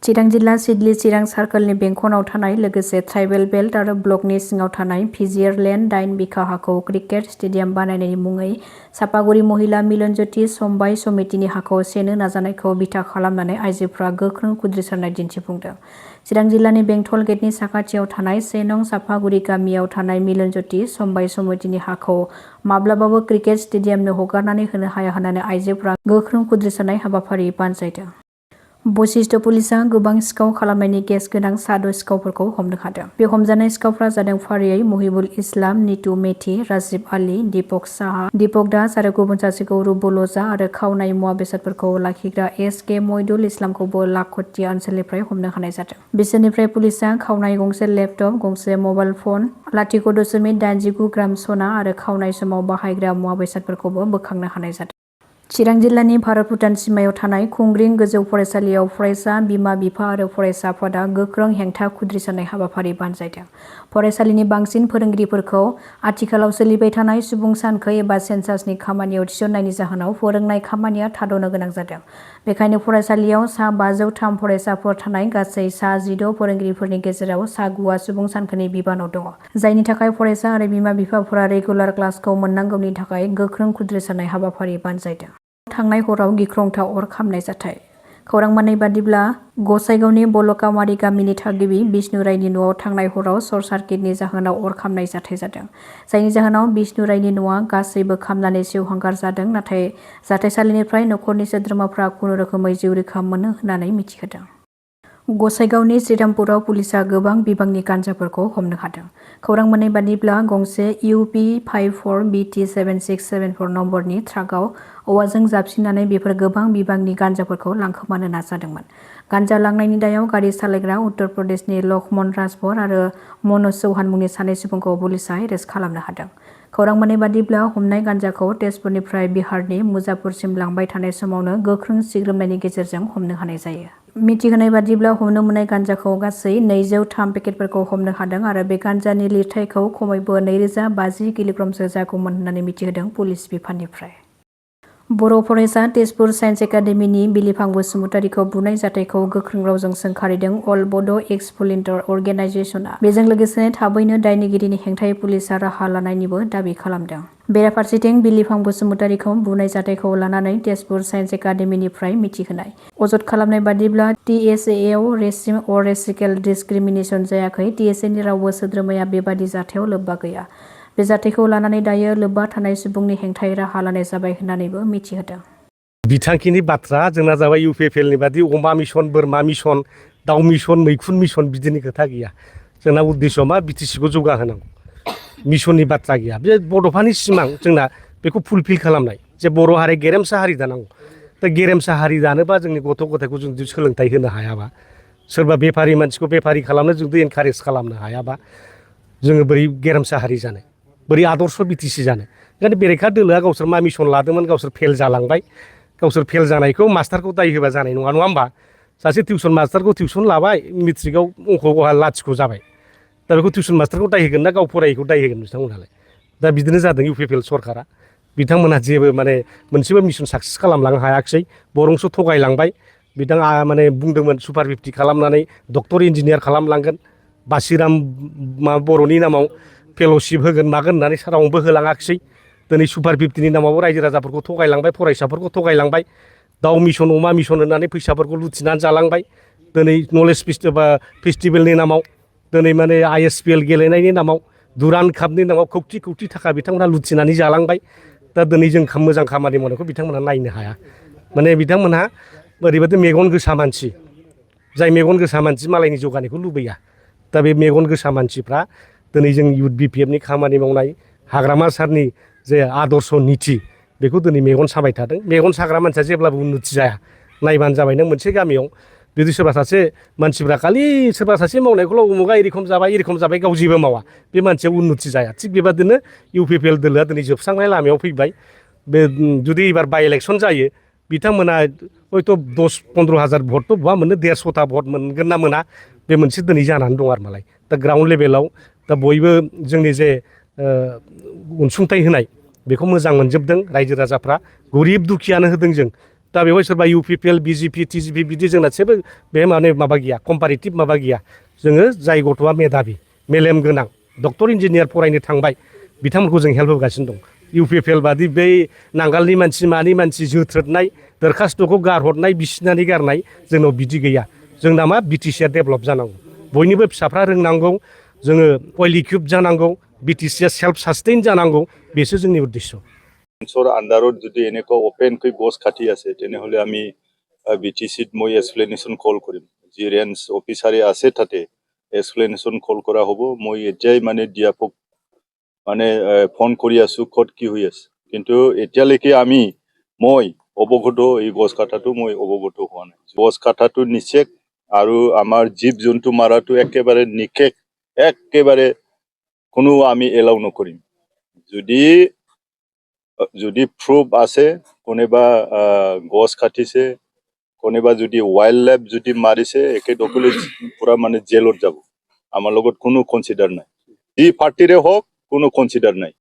चिरां जिल्ला सिडली चिरां सार्कोलनि बेंखनाव थानाय लोगोसे ट्राइबेल बेल्ट आरो ब्लकनि सिङाव थानाय पिजिआर लेन्ड 8 बिघा हाखौ क्रिकेट स्टेडियाम बानायनायनि मुङै सापागुरि महिला मिलन ज्योति समबाय समितिनि हाखौ सेनो नाजानायखौ बिथा खालामनानै आइजोफ्रा गोख्रों खुद्रिसारनाय दिन्थिफुंदों। चिरां जिल्लानि बेंटल गेटनि साखाथियाव थानाय 1 नं सापागुरि गामियाव थानाय मिलन ज्योति समबाय समितिनि हाखौ माब्लाबाबो क्रिकेट स्टेडियामनो हगारनानै होनो हाया होननानै आइजोफ्रा गोख्रों खुद्रिसारनाय हाबाफारि बानजायदों। बशिष्ट पुलिसआ गोबां सिखाव खालामनायनि केस गोनां सा 6 सिखावफोरखौ हमनो हादों। बे हमजानाय सिखावफ्रा जादों फारियै महिबुल इस्लाम, नितु मेथि, राजिब आली, दीपक साहा, दीपक दास आरो गुबुन सासेखौ रुबुलजा आरो खावनाय मुवा बेसादफोरखौ लाखिग्रा एस.के. मइदुल इस्लामखौबो लाखोटिया ओनसोलनिफ्राय हमनो हानाय जादों। बिसोरनिफ्राय पुलिसआ खावनाय गंसे लेपटप, गंसे मबाइल फन, 0.89 ग्राम सना आरो खावनाय समाव बाहायग्रा मुवा बेसादफोरखौबो बोखांनो हानाय जादों। चिरां जिल्लानि भारत-भुटान सिमायाव थानाय खुंग्रिं गोजौ फरायसालियाव फरायसा, बिमा-बिफा आरो फरायसा आफादा गोख्रों हेंथा खुद्रिसारनाय हाबाफारि बानजायदों। फरायसालिनि बांसिन फोरोंगिरिफोरखौ आथिखालाव सोलिबाय थानाय सुबुं सानखो एबा सेन्सासनि खामानियाव थिसननायनि जाहोनाव फोरोंनाय खामानिया थाद'नो गोनां जादों। बेखायनो फरायसालियाव सा 503 फरायसाफोर थानाय गासै सा 16 फोरोंगिरिफोरनि गेजेराव सा 9आ सुबुं सानखोनि बिबानाव दङ। जायनि थाखाय फरायसा आरो बिमा-बिफाफोरा रेगुलार क्लासखौ मोननांगौनि थाखाय गोख्रों खुद्रिसारनाय हाबाफारि बानजायदों। थांनाय हराव गिख्रंथाव अर खामनाय जाथाय। खौरां मोननाय बादिब्ला गसाइगावनि बलकामारि गामिनि थागिबि बिष्णु रायनि न'आव थांनाय हराव सर्ट सार्किटनि जाहोनाव अर खामनाय जाथाय जादों। जायनि जाहोनाव बिष्णु रायनि न'आ गासैबो खामनानै सेवहांगार जादों। नाथाय जाथायसालिनिफ्राय नखरनि सोद्रोमाफ्रा खुनुरोखोमै जिउ रैखा मोनो होननानै मिथिहोदों। गसाइगावनि श्रीरामपुराव पुलिसआ गोबां बिबांनि गान्जाफोरखौ हमनो हादों। खौरां मोननाय बादिब्ला गंसे UP54 BT7674 नम्बरनि ट्राकआव औवाजों जाबसिननानै बेफोर गोबां बिबांनि गान्जाफोरखौ लांखोमानो नाजादोंमोन। गान्जा लांनायनि दायाव गारि सालायग्रा उत्तर प्रदेशनि लक्ष्मण राजभर आरो मनज चौहान मुंनि सानै सुबुंखौ पुलिसआ एरेस्ट खालामनो हादों। खौरां मोननाय बादिब्ला हमनाय गान्जाखौ तेजपुरनिफ्राय बिहारनि मुजाफरसिम लांबाय थानाय समावनो गोख्रों सिग्रोमनायनि गेजेरजों हमनो हानाय जायो। मिथिहोनाय बादिब्ला हमनो मोननाय गान्जाखौ गासै 203 पेकेटफोरखौ हमनो हादों आरो बे गान्जानि लिरथायखौ खमैबो 2050 किल'ग्रामसो जागौमोन होननानै मिथिहोदों पुलिस बिफाननिफ्राय। बर' फरायसा तेजपुर साइन्स एकाडेमिनि बिलिफां बसुमतारीखौ बुनाय जाथायखौ गोख्रों रावजों सोंखारिदों अल बड' एक्स-भलन्टियार अर्गेनाइजेसनआ। बेजों लोगोसे थाबैनो दायनिगिरिनि हेंथायै पुलिसआ राहा लानायनिबो दाबि खालामदों। बेराफारसेथिं बिलिफां बसुमतारीखौ बुनाय जाथायखौ लानानै तेजपुर साइन्स एकाडेमिनिफ्राय मिथिहोनाय अजद खालामनाय बादिब्ला TSAआव रेसिम अर रेसिकेल डिसक्रिमिनेसन जायाखै। TSAनि रावबो सोद्रोमाया बेबादि जाथायाव लोब्बा गैया। बे जाथायखौ लानानै दायो लोब्बा थानाय सुबुंनि हेंथायै राहा लानाय जाबाय होननानैबो मिथिहोदों। बिथांखिनि बाथ्रा जोंना जाबाय UPPLनि बादि अमा मिसन, बोरमा मिसन, दाउ मिसन, मैखुन मिसन बिदिनि खोथा गैया। जोंना उद्देश्यआ मा BTCखौ जौगाहोनांगौ। मिसननि बाथ्रा गैया। बे बड'फानि सिमां जोंना बेखौ फुलफिल खालामनाय जे बर' हारि गेरेमसा हारि दानांगौ। दा गेरेमसा हारि दानोबा जोंनि गथ' गथायखौ जों जुदि सोलोंथाइ होनो हायाबा, सोरबा बेफारि मानसिखौ बेफारि खालामनो जुदि एनकारेज खालामनो हायाबा जोङो बोरै गेरेमसा हारि जानो, बोरै आदर्श BTC जानो। ओंखायनो बेरेखा दोलोआ गावसोर मा मिसन लादोंमोन गावसोर फेल जालांबाय। गावसोर फेल जानायखौ मास्टारखौ दाय होबा जानाय नङा होमबा? सासे टिउसन मास्टारखौ टिउसन लाबाय, मेट्रिकआव अंक'आ लाथिख' जाबाय। दा बेखौ टिउसन मास्टारखौ दाय होगोन ना गाव फरायैखौ दाय होगोन बिथांमोनहालाय? दा बिदिनो जादों UPPL सरकारा। बिथांमोनहा जेबो मोनसेबो मिसन साक्सेस खालामलांनो हायाखिसै। बरंसो थगायलांबाय। बिथाङा बुंदोंमोन सुपार 50 खालामनानै डक्टर इन्जिनियार खालामलांगोन। बासिराम बर'नि नामाव फेल'शिप होगोन मागोन होननानै रावनोबो होलाङाखिसै। दिनै सुपार 50नि नामाव रायजो राजाफोरखौ थगायलांबाय, फरायसाफोरखौ थगायलांबाय। दाउ मिसन, अमा मिसन होननानै फैसाफोरखौ लुथिनानै जालांबाय। दिनै नलेज फेस्टिभेलनि नामाव, दिनै ISPL गेलेनायनि नामाव, दुरान कापनि नामाव कौटि कौटि थाखा बिथांमोनहा लुथिनानै जालांबाय। दा दिनै जों मोजां खामानि मावनायखौ बिथांमोनहा नायनो हाया। बिथांमोनहा ओरैबायदि मेगन गोसा मानसि, जाय मेगन गोसा मानसि मालायनि जौगानायखौ लुबैया। दा बे मेगन गोसा मानसिफ्रा दिनै जों इउथ BPFनि खामानि मावनाय, हाग्रामा सारनि जे आदर्श निथि बेखौ दिनै मेगन साबाय थादों। मेगन साग्रा मानसिया जेब्लाबो उन्नति जाया। नायबानो जाबाय नों मोनसे गामियाव जुदि सोरबा सासे मानसिफ्रा खालि सोरबा सासे मावनायखौल' उमुगा एरखम जाबाय गाव जेबो मावा, बे मानसिया उन्नति जाया। थिग बेबादिनो UPPL दोलोआ दिनै जोबस्रांनाय लामायाव फैबाय। बे जुदि एबार बाइ इलेक्सन जायो, बिथांमोना हयथ' 10-15 हाजार भटथ' बहा मोनो, 150ता भट मोनगोन ना मोना बे मोनसे दिनै जानानै दं आरो मालाय। दा ग्राउन्ड लेभेलाव दा बयबो जोंनि जे अनसुंथाइ होनाय बेखौ मोजां मोनजोबदों रायजो राजाफ्रा। गरिब दुखियानो होदों जों। दा बेवहाय सोरबा UPPL BJP TJP बिदि जोंना जेबो बे माने माबा गैया कम्पारेटिभ माबा गैया जोङो जाय गथ'आ मेधाबि मेलेम गोनां डक्टर इन्जिनियार फरायनो थांबाय बिथांमोनखौ जों हेल्प होगासिनो दं UPPL बादि बै नांगालनि मानसि मानि मानसि जोथ्रोदनाय दरखास्त'खौ गारहरनाय बिसिनानै गारनाय जोंनाव बिदि गैया जोंना मा BTC आ डेभेलप जानांगौ बयनिबो फिसाफ्रा रोंनांगौ जोङो वेल इकुइप जानांगौ BTC आ सेल्फ सास्टेइन जानांगौ बेसो जोंनि उद्देश्य সৰ আণ্ডাৰত যদি এনেকুৱা অপেনকৈ গছ কাটি আছে তেনেহ'লে আমি BTCত মই এক্সপ্লেনেশ্যন কল কৰিম যি ৰেঞ্জ অফিচাৰে আছে তাতে এক্সপ্লেনেশ্যন কল কৰা হ'ব মই এতিয়াই মানে ডিএফঅক মানে ফোন কৰি আছোঁ ক'ত কি হৈ আছে কিন্তু এতিয়ালৈকে মই অৱগত এই গছ কাটাটো মই অৱগত হোৱা নাই গছ কাটাটো নিষেধ আৰু আমাৰ জীৱ জন্তু মাৰাটো একেবাৰে নিষেধ একেবাৰে কোনো আমি এলাউ নকৰিম যদি প্রুফ আছে কোনোবা গছ কাটিছে কোনোবা যদি ওয়াইল্ড লাইফ যদি মারিছে একে ডকুলে পুরা মানে জেলত যাব আমার লগত কোনো কনসিডার নাই যি পার্টিরে হোক কোনো কনসিডার নাই